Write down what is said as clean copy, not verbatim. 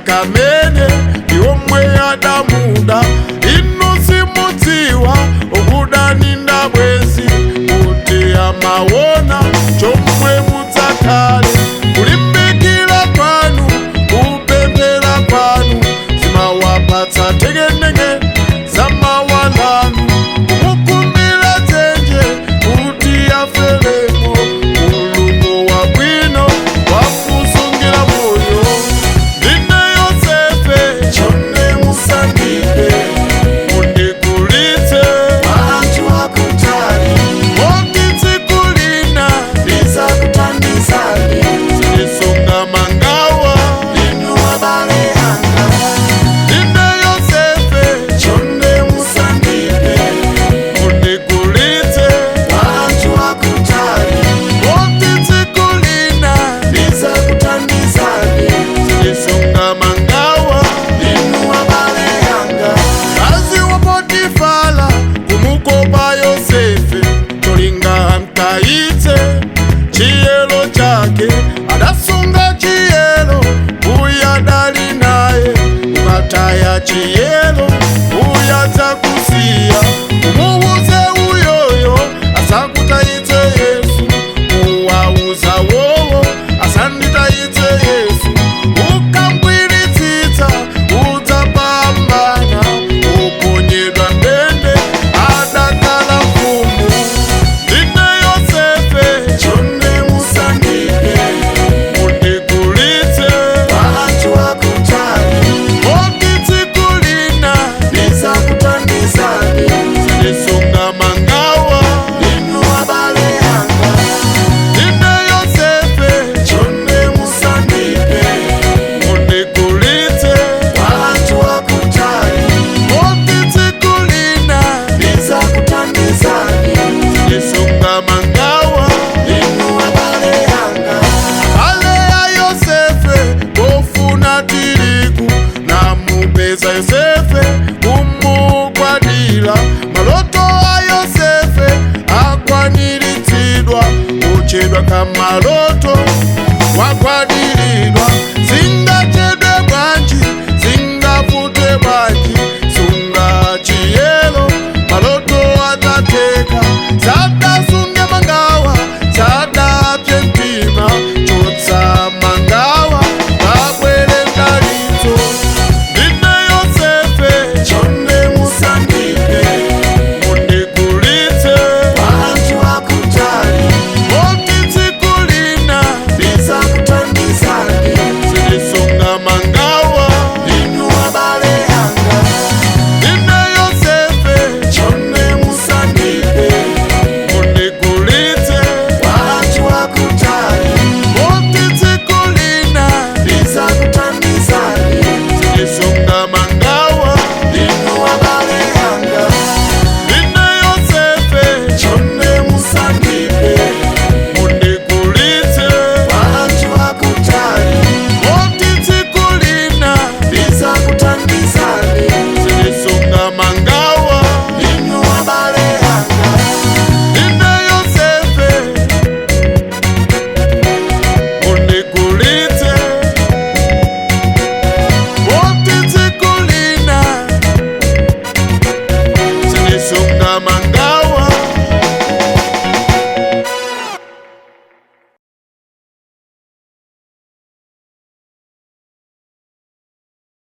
Kamene ndiomwe adamuda. Inu simudziwa ukudani ndabwezi kuti amaona chomwe mudzakhale. Kulimbikira kwanu, kupemphera kwanu zimawapatsa thekeneke zamawalanu, kumukumbira dzenje kuti afelemo. Mulungu wabwino wakusungira moyo. Ndine Yosefe, Chonde musandipe, mundikulitse anthu akutali, moti tsiku lina ndizakuthandizani, sindisunga mangawa. Inu abale anga. Ndine Yosefe, Chonde musandipe, mundikulitse anthu akutali, moti tsiku lina ndizakuthandizani, sindisunga mangawa. Inu abale anga. Kazi wa Potifala kumukopa Yosefe, cholinga amtayitse chiyelo chake. Adasunga chiyelo, uya dali naye. Ukataya chiyelo, uya dzakusiya. Umuuze uyoyo asakutayitse Yesu, uwauza wowo asanditayitse Yesu. Ukangwiritsitsa udzapambana, uponyedwa ndende adakala mfumu. Ndine Yosefe, Chonde musandipe, mundikulitse anthu akutali, moti tsiku lina ndizakuthandizani, sindisunga mangawa. Inu abale anga. Ndine Yosefe, Chonde musandipe, mundikulitse anthu akutali, moti tsiku lina ndizakuthandizani, sindisunga mangawa. Inu abale anga. Ale ya Yosefe kofuna tirigu, namupeza Yosefe kumugwadira. Maloto a Yosefe akwaniritsidwa, uchedwa kamaloto wakwadiridwa.